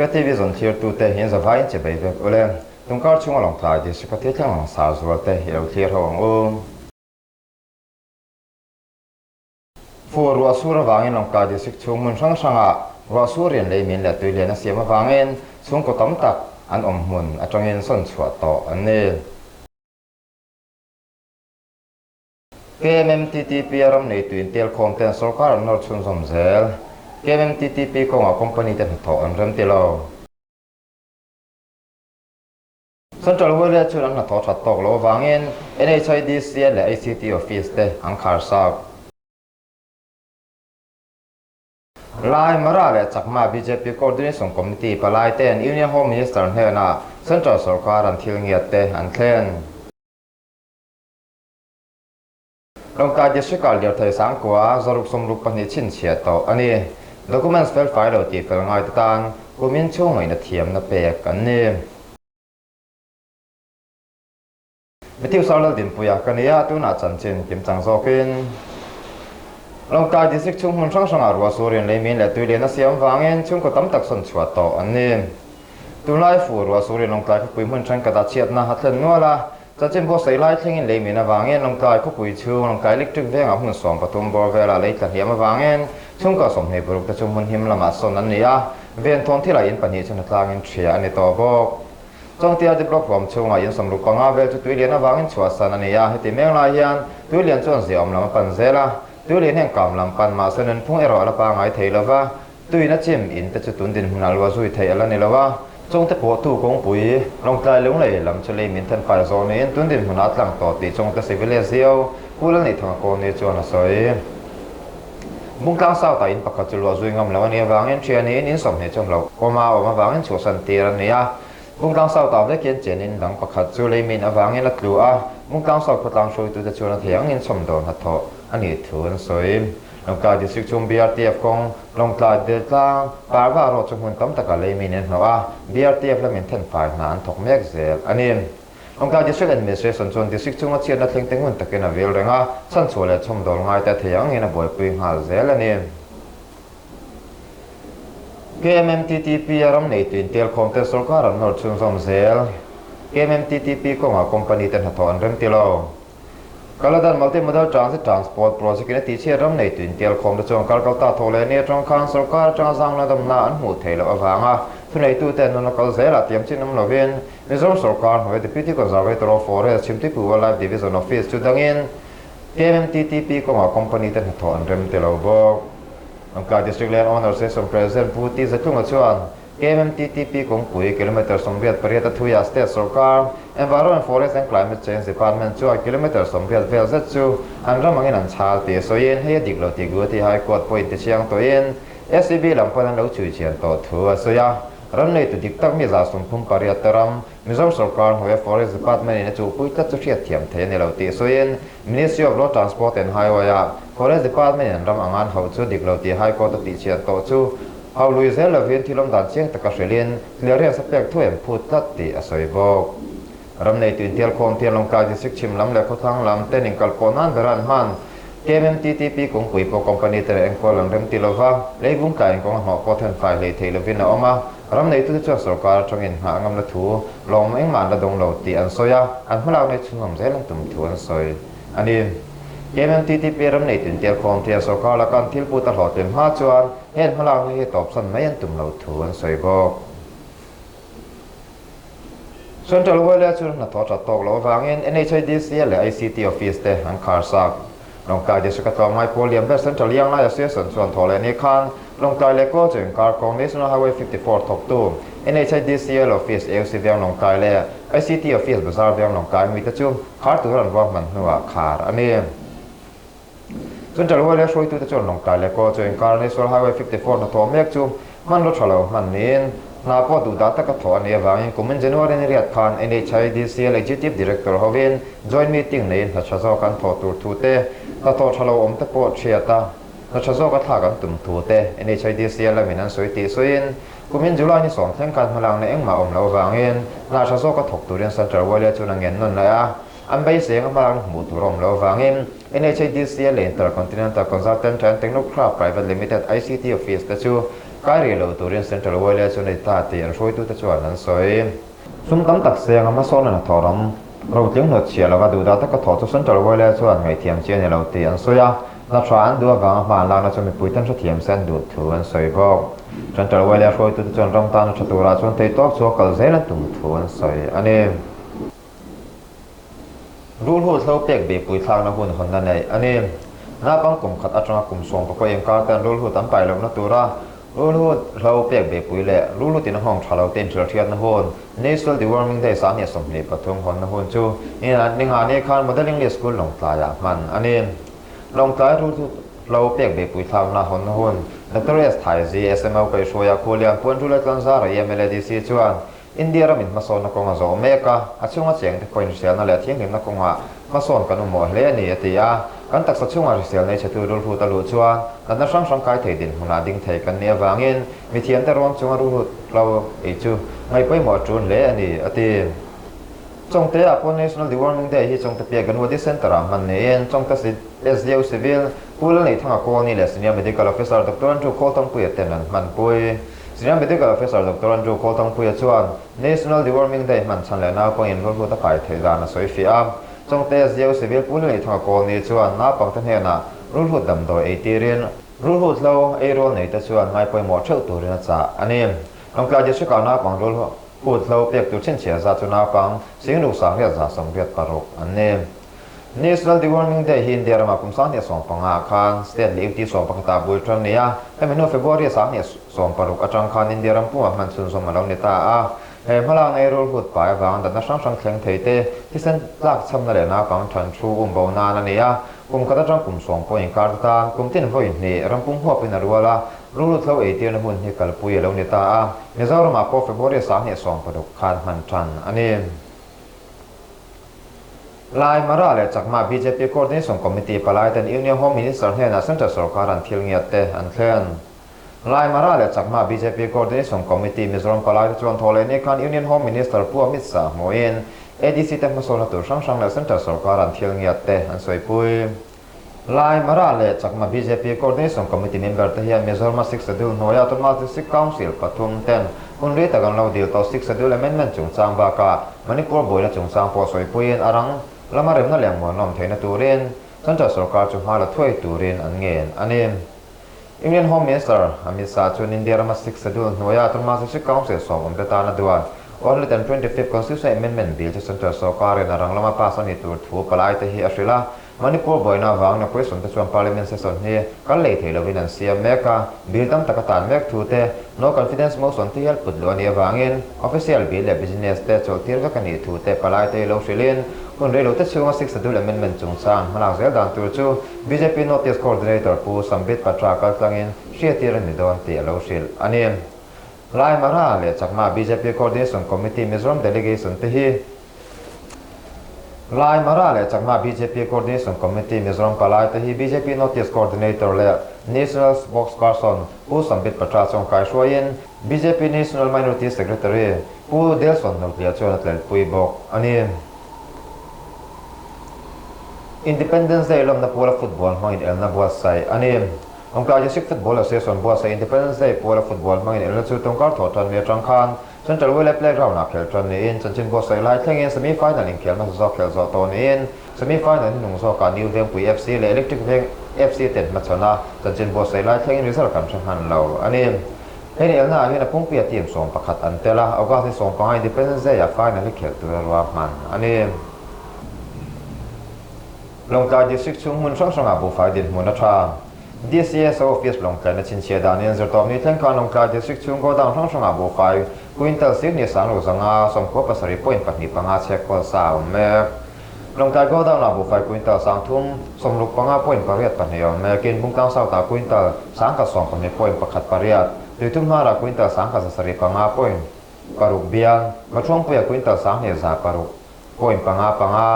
KTV zawn thlirtute hi zavaiin che bei vek ule. Tungkar chhunga Lawngtlai District a thil thleng lang sar zual te i lo thlir ho ang u. Fur ruah sur avangin Lawngtlai District chhung hmun hrang hrangah ruah sur rian lei min leh tui lian a siam avangin chhungkaw tam tak an awm hmun atangin sawn chhuah tawh an ni. KMMTTP a ram neitu intelkhawm ten sorkar an nawr chhunzawm zel. KMMTTP kawngah company te hnathawh an rem ti lo. Central Welfare chuan an hnathawh that tawk loh avangin NHIDCL leh ICT office te an khar sak. Lai, Mara leh Chakma bjp Coordination Committee palai ten Union Home Minister hnenah Central sorkar an thil ngiat te an thlen. Lawngtlai District-ah lirthei sangkua zaruk sawmruk pahnih chhinchhiah tawh a ni. Documents felfai lo tih fel ngai te tan kumin chhung ngaihna thiamna pek an ni. Matthew Sarlal Dinpuia ka ni a, tunah chanchin kimchang zawkin Lawngtlai District chhung hmun hrang hrangah ruah sur in leimin leh tui lian a siam vangin chhungkaw tam tak sawn chhuah tawh an ni. Tunlai fur ruah sur in Lawngtlai khawpui hmun thenkhatah chhiatna a thlen nual a, Chanchin pawh sawi lai thlengin lei min avangin Lawngtlai khawpui chhung Lawngtlai Electric vengah hmun 13 bawr velah lei tla hliam avangin chhungkaw 26 te chu hmun him lamah sawn an ni a, ven thawn thilah in pahnih chu hnatlangin ṭhia a ni tawh bawk. Chawngtia Develop huam chhungah in 65 vel chu tui lian avangin chhuahsan a ni a, heti meng lai hian tui lian chuan ziaawm lam a pan zel a, tui lian hian kam lam pan mahse nunphung erawh a la pangai thei lova, Tuina chim in te chu tun dinhmunah luah zui theih a la ni lo a, chungte pawh tu kawngpui, Lawngtlai Lunglei lam chu lei min thenfai zawh niin tun dinhmunah a tlang tawh tih chungte civil SDO Pu Lalneihthanga Kawlni chuan a sawi. Bungtlang South ah in pakhat chu luah zui ngam lo a nih avangin thian niin in 20 chu hlauh awm a awm avangin chhuahsan tir a ni a. Bungtlang South ah vekin chen in dang pakhat chu lei min avangin a tlu a, Bungtlang South khawtlang hruaitute chuan a thei angin chhawmdawl hnathawh a nih thu an sawi. Lawngtlai District chhung BRTF kawng, Lawngtlai Deltlang, Parva erawh chu hmun tam takah lei min en hlawh a, BRTF lamin thenfai hna an thawk mek zel a ni. Lawngtlai District Administration chuan District chhunga chhiatna thleng te ngun takin a vil reng a, chhanchhuah leh chhawmdawl ngai te a thei angin a buaipui nghal zel a ni. KMMTTP a ram neitu intelkhawm te sorkar an nawr chhunzawm zel. KMMTTP kawngah company te hnathawh an rem ti lo. Kaladan Multimodal Transit Transport Project in a tihchhiat ram neitu intelkhawm te chuan kal kal ta tho leh ni atang khan sorkar atanga zangna damna an hmuh theih loh avanga thuneitute an nuna kal zelah tiam chin awm lovin Mizoram sorkar hnuaia Deputy Conservator of Forest Chhimtuipui Wildlife Division Office chu dangin KMMTTP kawngah company te hnathawh an rem ti lo bawk. Lawngtlai District Land Owners Association President Pu T Zatlunga chuan KMMTTP kawngpui kilometre 88 a thuiah state sorkar Environment, Forest and Climate Change Department chuan kilometre 80 vel zet chu an ram angin an chhal tih a sawiin hei a dik lo tih Guwahati High Court pawhin tichiang tawhin SEB lam pawn an lo chhui chian tawh thu a sawi a. Ram neitu dik tak mi 38 te ram Mizoram sorkar hnuaia Forest Department in a chuhpui tlat chu hriatthiam thei a ni lo tih sawiin Ministry of Road Transport and Highway ah Forest Department in an ram angan hauh chu dik lo tih High Court a tihchhiat tawh chu Hau lui zel lovin thil awm dan chiang taka hrilhin clearance a pek thu em phut tlat tih a sawi bawk. Ram neitu intialkhawm thian Lawngtlai District chhim lam leh khawthlang lam ten inkal pawh nan bera an hman. KMMTTP kawngpui pawh company te leh enkawl an rem ti lova, leivung tlai inkawng a hnawh pawh then fai hlei thei lovin a awm a. Ram neitute chuan sorkar atangin nghah ngamna thu lawm engmah an la dawng lo tih an sawi a, an hmalakna hi chhunzawm zel an tum thu an sawi a ni. KMMTTP ram neitu intialkhawm thian sorkar laka an thil put a hlawhtlin hma chuan Heng hmalakna hi tawpsan mai an tum lo thu an sawi bawk. Central Welfare chuan hnathawh that tawk loh avangin NHIDCL leh ICT Office te an khar sak. Lawngtlai District a tlawmngai pawl lian ber Central Young Lai Association chuan thawh leh ni khan Lawngtlai leh Kawlchaw inkar kawng National Highway 54 thawktu NHIDCL Office AOC Veng Lawngtlai leh ICT Office Bazar Veng Lawngtlai mite chu khar tur an ruahman hnuah khar a ni. Central Welfare hruaitute chuan Lawngtlai leh Kaw chu inkar National Highway 54 hnathawh mek chu hmanraw tha lo hman niin hna pawh duhdah taka thawh a nih avangin kumin January ni riat khan NHIDCL Executive Director hovin joint meeting neiin hna tha zawk an thawh tur thu te, hnathawh tha lo awm te pawh thiat a, hna tha zawk a thlak an tum thu te NHIDCL lamin an sawi tih sawiin kumin July ni sawm thleng khan hmalakna engmah awm loh avangin hna tha zawk a thawk turin Central Welfare chuan a ngen nawn leh a. An beisei anga hmalakna hmuh tur a awm loh avangin NHADCL leh Intercontinental Consultant and Technocraft Private Limited, ICT, Office te chu Kai rih lo turin Central YLA chu nei ta tih an hruaitute chuan an sawi. Sum tam tak seng a hmasawn a hnathawh ram rotling hnawt chhiah lova duhdah taka thawh chu Central YLA chuan ngaihthiam chi a ni lo tih an sawi a, hna tha an duh avanga hma an lakna chu mipuiten hrethiam se an duh thu an sawi bawk. Central YLA hruaitute chuan ram tana tha turah chuan theihtawp chu a kal zel an tum thu an sawi a ni. Rulhu hlo pek beihpui thlakna hun hawnna neih a ni. Naupang kum khat atanga kum sawm pakua inkar ten rulhu tam pai lohna tura rulhu hlo pek beihpui leh rulhu tina nghawng tha lo te inhrilhhriatna hun National Deworming Day 2023 hawnna hun chu Ningani khan Model English School Lawngtlaiah hman a ni. Lawngtlai rulhu hlo pek beihpui thlakna hawnna hun Doctor S. Thaizi, SMO Kaihhruaia Khualian Puanrula Tlanzara EMLADC chuan India ramin hmasawnna kawng a zawh mek a, a chhunga chengte pawhin hriselna leh thianghlimna kawngah hmasawn kan umawh hle a ni, a ti a. Kan taksa chhunga hrisel nei chhetu rulhut a luh chuan natna hrang hrang kai thei dinhmunah ding thei kan nih avangin mithiamte rawn chunga rulhut hlo ei chu ngaih pawimawh a tul hle a ni, a ti. Chawngte-ah pawh National Deworming Day hi Chawngte Piak Ganwadi Centre-ah hman niin Chawngte SDO Civil, Pu Lalneithanga Kawlni leh Senior Medical Officer Doctor Andrew Khawlthangpuia ten an hmanpui. Senior Medical Officer Doctor Andrew Khawlthangpuia chuan National Deworming Day hman chhan leh naupangin rulhut a pai theih dan a sawi fiah a. Chawngte SDO Civil Pu Lalneithanga Kawlni chuan naupangte hnenah rulhut damdawi ei tirin rulhut hlo ei rual neite chuan ngai pawimawh theuh turin a chah a ni. Lawngtlai District-ah naupang rulhut hlo pek tur chhinchhiah zat chu naupang singruk 886 an ni. National Deworming Day hi India ramah kum 2015 khan state leh UT 11 ah bul tan ni a, hemi hnu February 2016 atang khan India ram pumah hman chhunzawm a lo ni ta a. He hmalakna ei rulhut pai avanga natna hrang hrang thleng thei te, thisen tlak chhamna leh naupang than thu um bo nan a ni a, kum khat atang kum sawm pawh inkar te tan kum tin vawi hnih ram pum huapin a rual a, rulhut hlo eitirna hun hi kalpui a lo ni ta a, Mizoramah pawh February 2016 khan hman tan a ni. Lai, Mara leh Chakma bjp Coordination Committee palai ten Union Home Minister hnenah Central sorkar an thil ngiat te an thlen. Lai, Mara leh Chakma bjp Coordination Committee Mizoram palai te chuan thawhleh ni khan Union Home Minister Pu Amit Shah hmuhin ADC te hmasawnna tur hrang hrang leh Central sorkar an thil ngiat te an sawipui. Lai, Mara leh Chakma bjp Coordination Committee member te hian Mizoram-a Sixth Schedule hnuaia Autonomous District Council pathum ten hun rei tak an lo dil tawh Sixth Schedule Amendment chungchang bakah Manipur buaina chungchang pawh sawipuiin a rang lama remna leh muanawm theihna turin Central sorkar chu hma la thuai turin an ngen a ni. Union Home Minister Amit Shah chuan India rama Sixth Schedule hnuaia Autonomous District Council sawm awmte tan a duan 125th Constitution Amendment Bill chu Central sorkarin a rang lama pass a nih tur thu palaite hi a hrilh a. Manipur buaina avangin a question te chuan Parliament session hi kal lei thei lovin an siam mek a, bill tam tak a tan mek thu te, no confidence motion te hial put luh a nih avangin official bill leh business te chawlhtir vek a nih thu te palai te hi lo hrilhin hun rei lo te chhunga Sixth Schedule Amendment chungchang hmalak zel dan tur chu bjp North East Coordinator Pu Sambit Patra kaltlangin hriattir a ni dawn tih a lo hrilh a ni. Lai Mara leh Chakma bjp Coordination Committee Mizoram Delegation te hi Lai, Mara leh Chakma bjp Coordination Committee Mizoram palai te hi bjp North East Coordinator leh National Spokesperson Pu Sambit Patra chuan kaihruaiin bjp National Minority Secretary Pu Delson Hnawtlia chuan a tlelpui bawk a ni. Independence Day lawmna puala football hmangin elna buatsaih a ni. Lawngtlai District Football Association buatsaih Independence Day puala football hmangin elna chu tawngkar thawh tan mi atang khan Central Wile Playground ah khelh tan niin chanchin buatsaih lai thlengin semi final inkhelh hmasa zawk khelh zawh tawh niin semi final hnung zawkah New Vengpui FC leh Electric Veng FC ten hmachhawn a, chanchin buatsaih lai thlengin result kan hre hman lo a ni. Hei ni elna ah hian a pungpuia team 11 an tel a, August ni 15 Independence Day ah final hi khelh tura ruahman a ni. Lawngtlai District chhung hmun hrang hrangah buhfai dinhmun a tha. DCSO Office Lawngtlaina chhinchhiah danin zirtawpni thleng khan Lawngtlai District chhung godown hrang hrangah buhfai quintal sirni sang ruk zanga 97 point pahnih panga chhek khawl sa a awm mek. Lawngtlai godown ah buhfai quintal 365 point pariat pahnih a awm mekin Bungtlang South ah quintal 112 point pakhat pariat, Tuithum Hmar ah quintal 175 point paruk bial, Mathuangpuia quintal 2106 point panga panga,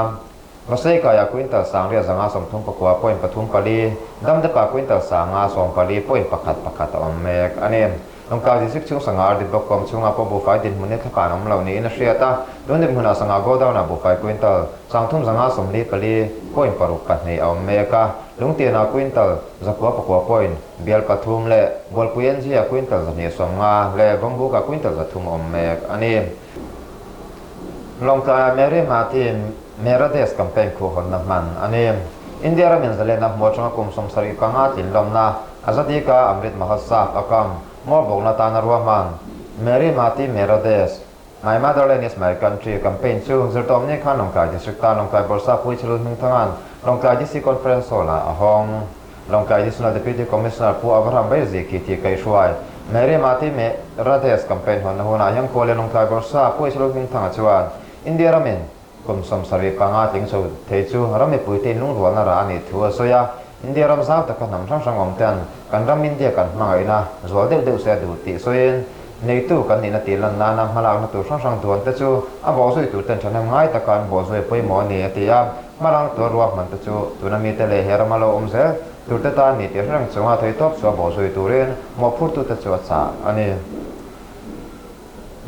Maseikaiah quintal 839 point pathum pali, Damdepa quintal 514 point pakhat pakhat a awm mek a ni. Lawngtlai District chhung sangha RD Block kawm chhungah pawh buhfai dinhmun hi thlakan awm lo niin a hriat a, tun dinhmunah sangha godown-ah buhfai quintal 354 point paruk pahnih a awm mek a. Lungtianah quintal 9 6 point bial pathum leh Bualpui NG-ah quintal 250 leh Vawmbukah quintal 300 a awm mek a ni. Lawngtlaiah Mary Martin Mera Desh campaign khuhhawnna hman a ni. India ramin zalen a hmu atanga kum 75 tlinlawmna Azadi Ka Amrit Mahotsav a kam hmawrbawkna tana ruahman Mary Mati Mera Desh, My Motherland is My Country campaign chu zirtawmni khan Lawngtlai District-a Lawngtlai Bawrhsa Puichhilul Hmingthanga'n Lawngtlai DC Conference Hall-ah a hawng. Lawngtlai Additional Deputy Commissioner Pu Abraham Beiziki tih kaihhruai Mary Mati Mera Desh campaign hawnna hunah hian Khuallian Lawngtlai Bawrhsa Puichhilul Hmingthanga chuan India ramin Kum 75 tling chho thei chu ram mipuite inlungrualna rah a nih thu a sawi a, India ram zau taka hnam hrang hrang awm ten kan ram India kan hmangaihna zual deuh deuh se a duh tih sawiin, neitu kan nihna tih lan nana hmalakna tur hrang hrang duan te chu a bawhzui tur ten thahnem ngai taka an bawhzui pawimawh a ni a ti a, hmalakna tur ruahman te chu tuna mite leh he rama lo awm zel tur te tan ni tih hrereng chunga theitawp chu a bawhzui turin mawhphurtute chu a chah a ni.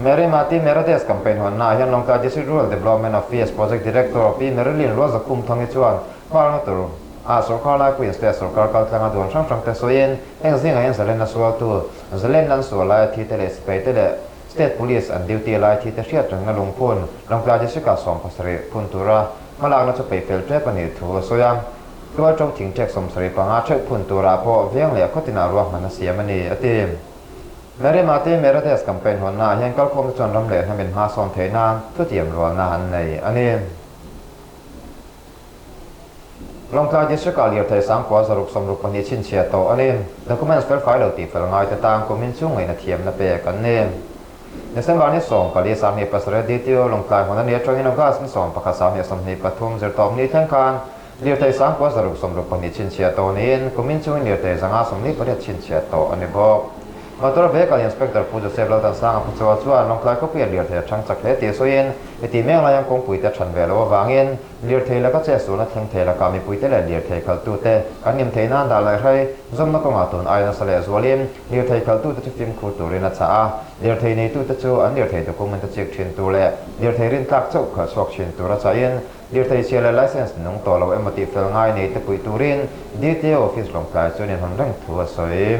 Mary Mati Mera Desh campaign hawnnaah hian Lawngtlai District Rural Development Office Project Director Pi Marilyn Rualzakhum Thangi chuan hmalakna tur ah sorkar laipuiin state sorkar kaltlanga duan hrang hrang te sawiin heng zingah hian zalenna sualtu zalenna an sual laia thi te leh sipai te leh state police an duty lai thi te hriat rengna lungphun Lawngtlai District ah 70 phun tura hmalakna chu peihfel tep a nih thu a sawi a. Tualṭo thingṭek 75 theuh phun turah pawh veng leh khawtinah ruahman a siam a ni, a ti. Mary Mate Mera Desh campaign hawnnaah hian kalkhawmte chuan ram leh hnamin hma sawn theih nan thutiam rualna an nei a ni. Lawngtlai District-ah lirthei sangkua 662 chhinchhiah tawh a ni. Documents felfai lo tih fel ngaite tan kumin chu ngaihna thiamna pek an ni. December ni 14 27 DTO Lawngtlai hmun a ni atangin August ni 11 2023 zirtawp ni thleng khan lirthei sangkua 662 chhinchhiah tawh niin kumin chungin lirthei 148 chhinchhiah tawh a ni bawk. Motor Vehicle Inspector Pu Joseph Lalthansanga Phuchaw chuan Lawngtlai khawpuia lirthei a chhang chak hle tih sawiin heti mek laiang kawngpuite chhan ve loh avangin lirthei laka che sualna thleng thei lakah mipuite leh lirthei khalhtute kan hlim theih nan dah laihrai zawmna kawngah tun aia nasa leh zualin lirthei khalhtute chu fimkhur turin a chah a. Lirthei neitute chu an lirthei document a chik thin tur leh lirthei rintlak chauh khalh chhuak thin tur a chahin lirthei chhia leh license nung tawh lo emaw tih fel ngai neite puih turin DTO office Lawngtlai chuan inhawn reng thu a sawi.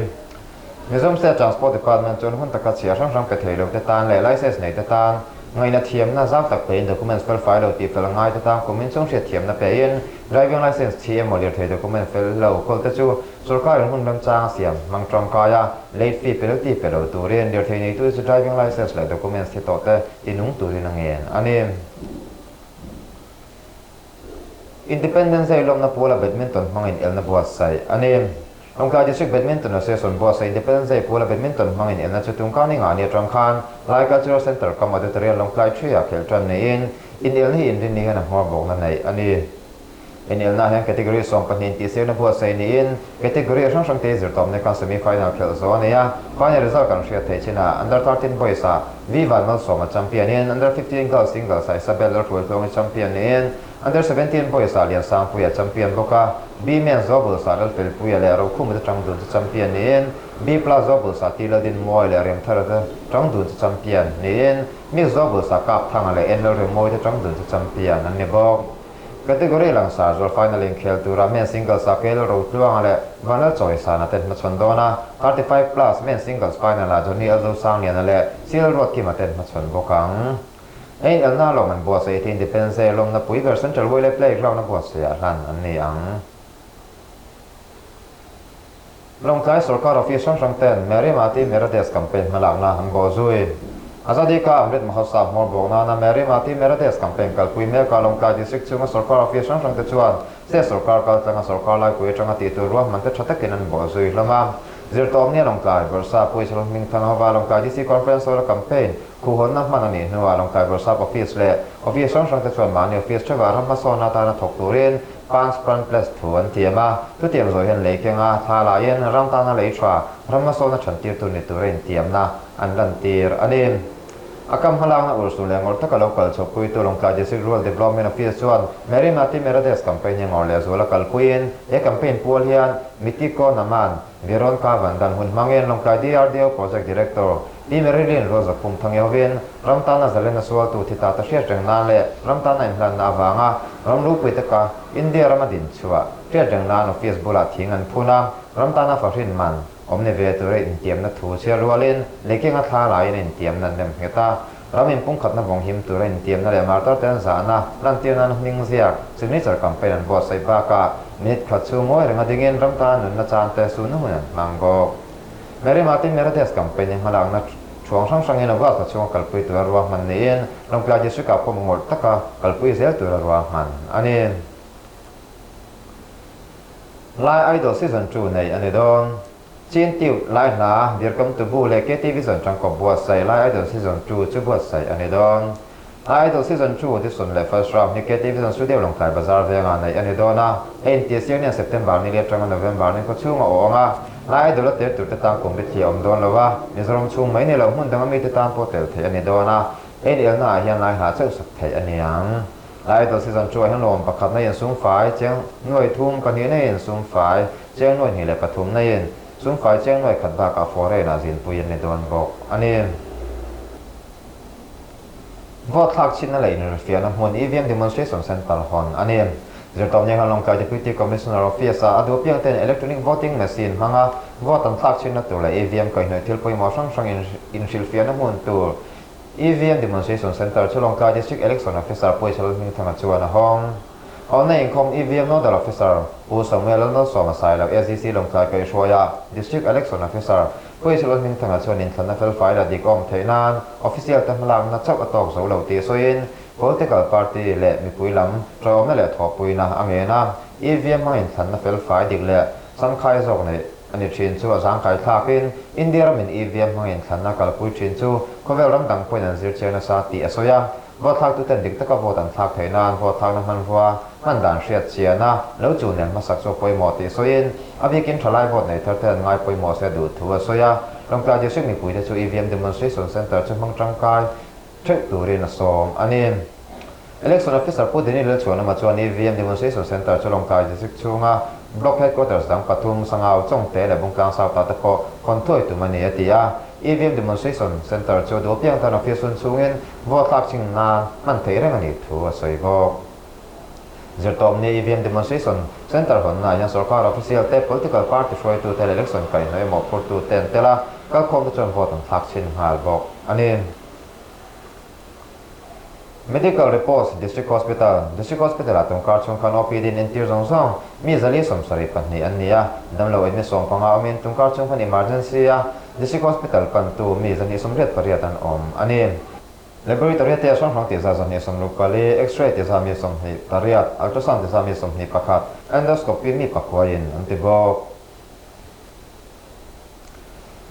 Mizoram State Transport Department chuan hun taka chhia hrang hrang pe thei lo te tan leh license nei te tan ngaihna thiamna zau tak pein documents fel fai lo tih fel ngai te tan kumin chung hriat thiamna pein driving license thi emaw lirthei document fel lo kawl te chu sorkarin hun remchang a siam hmang tangkai a, late fee penalty pe lo turin lirthei neitu te chu driving license leh documents thi tawh te tinung turin a ngen a ni. Independence Day lawmna puala badminton hmangin elna buatsaih a ni. Lawngtlai District Badminton Association buatsaih Independence Day puala badminton hmangin elna chu tungkar ni nga ni atang khan Lai Cultural Centre kam Auditorium Lawngtlai Tree-ah khelh tan niin inelna hi inrinni hian a hmawr bawkna neih a ni. Inelna hian category 12 intihsiakna buatsaih niin category hrang hrang te zirtawpna khan semi final khelh zawh a nei a, final result kan hriat theih chinah Under 13 Boys-ah V Vanmalsawma champion in Under 15 Girls Singles-ah Isabel Lalhruaitluangi champion niin Under 17 Boys-ah Liansangpuia champion bawk a, B Men's Doubles-ah Lalfelpuia leh Rokhuma te tang dun chu champion niin B Plus Doubles-ah T Laldinmuai leh Remthara te tang dun chu champion niin Mixed Doubles-ah Kapthanga leh N Lalremmawi te tang dun chu champion an ni bawk. Category langsar zual final inkhel tura men singles ah Kel Rotluanga leh Vanlal Chawisana ten hmachhawn dawn a, 35 plus men singles final ah Johnny Alzo Sangliana leh Cyril Ruatkima ten hmachhawn bawk ang. Ein elna lawm an buatsaih te Independence Day lawmna pui ber Central Wile Playground a buatsaih ah hlan an ni ang. Lawngtlai sorkar office hrang hrang ten Meri Mati Mera Desh campaign hmalakna an bawhzui. Azadi Ka Amrit Mahotsav hmawr bawk nana Meri Mati Mera Desh campaign kalpui meka Lawngtlai district chhunga sorkar office hrang hrang te chuan state sorkar kaltlanga sorkar laipui atanga tih tur ruahman te tha takin an bawhzui hlawm a. Zirtawpnia Lawngtlai Bawrhsap Puichhal Hmingthang hova Lawngtlai DC Conference Hall-a campaign khuhhawnna hman a nih hnuah Lawngtlai Bawrhsap office leh office hrang hrang te chuan mahni office theuhah ram hmasawnna atana thawk turin Pans Pran Plus thu an tiam a, chutiang zawh hian lei kenga thla laiin ram tana lei tha, ram hmasawnna than tir tur ni tura intiamna an lantir a ni. A kam hmalakna urhsun leh ngawrh taka lo kal chhohpuitu Lawngtlai District Rural Development Office chuan Meri Mati Mera Desh campaign hi ngawrh leh zuala kalpuiin he campaign pual hian Mitiko Naman Viron Ka Vandan hun hmangin Lawngtlai DRDO Project Director Pi Marilyn Rosa Phum Thangi hovin ram tana zalena sualtu thi ta ta hriat reng nan leh ram tana inhlanna avanga ram ropui taka India rama din chhuah hriat reng nan office bulah thing an phun a, ram tana fahrin man awm ni ve tura intiamna thu chhiar rualin lehkenga thla laiin a intiamna an nem nghet a, ram inpumkhatna vawng him tura intiamna leh martar te an zahna lantir nan hming ziak signature campaign an buatsaih bakah minute khat chu ngawi renga dingin ram tana nunna chan te sunna hun an hmang bawk. Mary Martin Merades campaign hi hmalakna thuang hrang hrangin August thla chhunga kalpui tura ruahman niin Lawngtlai District ah pawh ngawrh taka kalpui zel tura ruahman a ni. Lai Idol Season 2 nei a ni dawn. Chin Tube, Lai Hla, Dirkam Tubu leh KT Vision tangkawp buatsaih Lai Idol Season 2 chu buatsaih a ni dawn. Lai Idol Season 2 audition leh first round hi KT Vision Studio Lawngtlai Bazar vengah neih a ni dawn a. Hei intiasiak nian September ni leh atanga November ni khaw chhunga aw ang a. Lai Idol a tel turte tan kum ri thli a awm dawn lo a, Mizoram chhung mai ni lo hmun danga mite tan pawh tel theih a ni dawn a. Hei inelna ah hian Lai Hla chauh sak theih a ni ang. Lai Idol Season 2 ah hian lawm pakhat na in sum fai cheng nuai thum, pahnih na in sum fai cheng nuai hnih leh pathum na in sum fai cheng nuai khat bakah foreign ah zinpui an ni dawn bawk a ni. Vote thlak chhinna leh inrifiahna hmun EVM Demonstration Centre hawn a ni. Zirtawpni hian Lawngtlai Deputy Commissioner Office ah a duh apiang ten Electronic Voting Machine hmanga vote an thlak chhinna tur leh EVM kaihhnawih thil pawimawh hrang hrang inhrilhfiahna hmun tur EVM Demonstration Centre chu Lawngtlai District Election Officer Pu Lalhmingthanga chuan a hawng. Hawnna inkhawm EVM Nodal Officer Pu Samuel Lalmalsawma Sailo SDC Lawngtlai kaihhruaia District Election Officer Pu Lalhmingthanga chuan inthlanna felfai la dik awm theih nan official te hmalakna chauh a tawk zo lo tih sawiin political party leh mipui lam ṭawmna leh thawhpuina a ngen a, EVM hmang inthlanna felfai dik leh samkhai zawk neih A ni thin chu a zangkai thlakin India ramin EVM hmangin thlanna kalpui thin chu khawvel ram dang pawhin an zir chiang nasa tih a sawi a. Vote thlaktuten dik taka vote an thlak theih nan vote thlakna hmanrua hman dan hriat chian a lo chu nel hmasak chu a pawimawh tih sawiin a bikin thalai vote nei thar te an ngai pawimawh se duh thu a sawi a. Lawngtlai District mipuite chu EVM Demonstration Centre chu hmang tangkai theuh turin a sawm a ni. Election Officer Pu Dini Lalchhuanawma chuan EVM Demonstration Centre chu Lawngtlai District chhunga Block Headquarters dang pathum, Sangau, Chawngte leh Bungtlang South ah te pawh hawn thuai tum a ni a ti a. EVM Demonstration Centre chu duh piang tan office hun chhungin vote thlak ching nan hman theih reng a nih thu a sawi bawk. Zirtawpni EVM Demonstration Centre hawnna ah hian sorkar official te, political party hruaitute leh election kaihhnawih mawhphurtute an tel a, kalkhawmte chuan vote an thlak chhin nghal bawk a ni. Medical Reports District Hospital, District Hospital ah tungkar chhung khan OPD in entir zawng zawng mi zali 72 an ni a, damlo admit 15 awmin tungkar chhung khan emergency a District Hospital pantu mi 188 an awm a ni. Laboratory test hrang hrang tih zat 164, X-ray tih zat mi 28, Ultrasound tih zat mi 21, Endoscopy mi pakuain an ti bawk.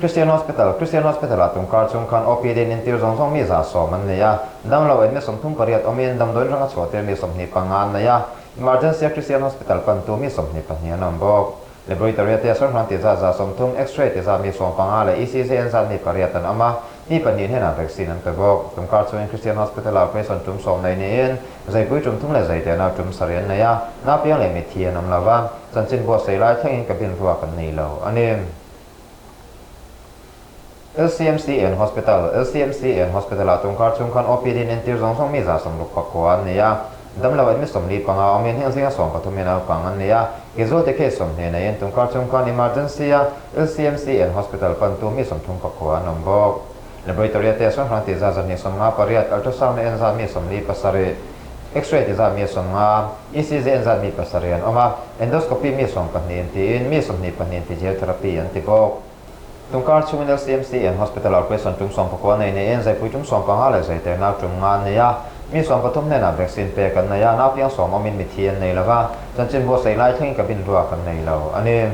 Christian Hospital, Christian Hospital ah tungkar chung khan OPD in entir zawng zawng mi 110 an nei a, damlo en mi 38 awmin damdawiin ranga chhuah tir mi 25 an nei a, Emergency a Christian Hospital pantu mi 22 an awm bawk. Laboratory a test hrang hrang tih zat 130, X-ray tih zat mi 15 leh ECG en zat mi pariat an awm a, mi pahnih hnenah vaccine an pe bawk. Tungkar chungin Christian Hospital ah operation tum sawm nei niin Zaipui tum thum leh zaitehna tum sarih an nei a, naupiang leh mitthi an awm lo va, chanchin buatsaih lai thlengin cabin ruak an nei lo a ni. LCMC and Hospital, LCMC and Hospital ah tungkar chhung khan OPD in entir zawng zawng mi 65 an nei a, damlo admit 45 awmin heng zinga 13 hi naupang an nei a, casualty case 20 neiin tungkar chhung khan emergency a LCMC and Hospital pantu mi 34 an awm bawk. Laboratory a test hrang hrang tih zat 158, ultrasound a en zat mi 47, X-ray ti zat mi 50, ECG en zat mi pasarih an awm a, endoscopy mi 12 in tiin mi 22 in physiotherapy an ti bawk. Tungkar chhungin LCMC en Hospital operation tum 19 nei niin zaipui tum 15 leh zaiter nau tum nga an nei a, mi 13 hnenah vaccine pek an nei a, naupiang sawm awmin mithi an nei lova, chanchin buatsaih lai thlengin cabin ruak an nei lo a ni.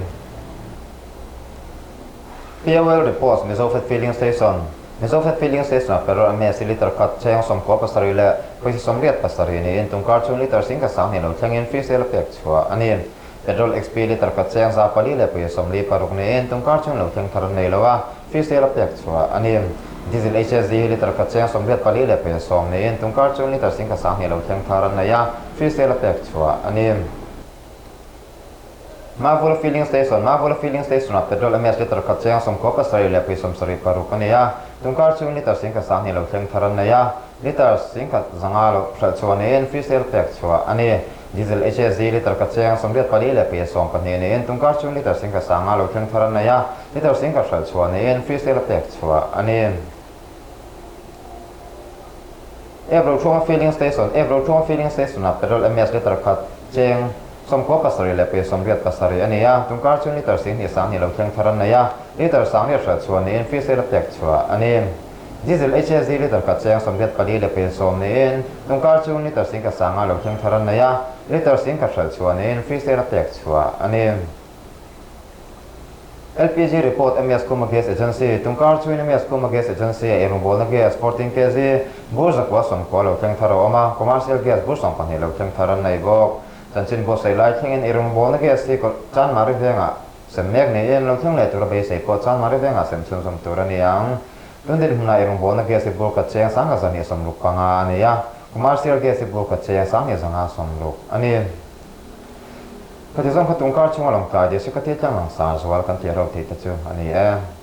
POL Reports, Mizofed Filling Station, Mizofed Filling Station ah petrol MS hi litre khat cheng 97 leh pawisa 87 niin tungkar chhung litre singkhat 2000 lo thlengin free sale a pek chhuah a ni. Petrol XP litre khat cheng 400 leh pawisa 46 niin tungkar chhung lo thleng thar an nei lo a, free sale a pek chhuah a ni. Diesel HSD hi litre khat cheng 84 pawisa niin tunkar chu litre 10,2 lo thleng thar an nei a, free sale a pek chhuah a ni. Mavula Filling Station, Mavula Filling Station-ah petrol MS litre khat cheng 97.76 a ni a, tunkar chu litre 10,2 lo thleng thar an nei a, litre 10,5 lo hralh chhuah niin free sale pek chhuah a ni. Diesel HSD litre khat cheng 84.12 niin tunkar chu litre 10,5 lo thleng thar an nei a, litre 10,000 hralh chhuah niin free sale pek chhuah a ni. Evrothunga Filling Station, Evrothunga Filling Station-ah petrol MS litre khat cheng 97.87 a ni a, tunkar chu litre 10,2 lo thleng thar an nei a, litre 9 hralh chhuah niin free sale pek chhuah a ni. Diesel HSD litre khat cheng 84.10 niin tunkar chu litre 10,5 lo thleng thar an nei a, litre 10,000 hralh chhuah niin free sale pek chhuah a ni. LPG report MS Kuma Gas Agency, Tunkar chuin MS Kuma Gas Agency a eirawngbawlna gas 14 kg bur 990 lo thleng thar a awm a, commercial gas bur 12 lo thleng thar an nei bawk. Chanchin buatsaih lai thlengin eirawngbawlna gas hi Chanmari vengah sem mek niin lo thleng leh tura beisei pawh Chanmari vengah sem chhunzawm tur a ni ang. Tun dinhmunah eirawngbawlna gas hi bur khat cheng 1165 a ni a, commercial gas hi bur khat cheng 1560 a ni. Khati zawng kha tungkar chhunga lawngtlai district a thil tlang lang sar zual kan tih ro theih te chu a ni e.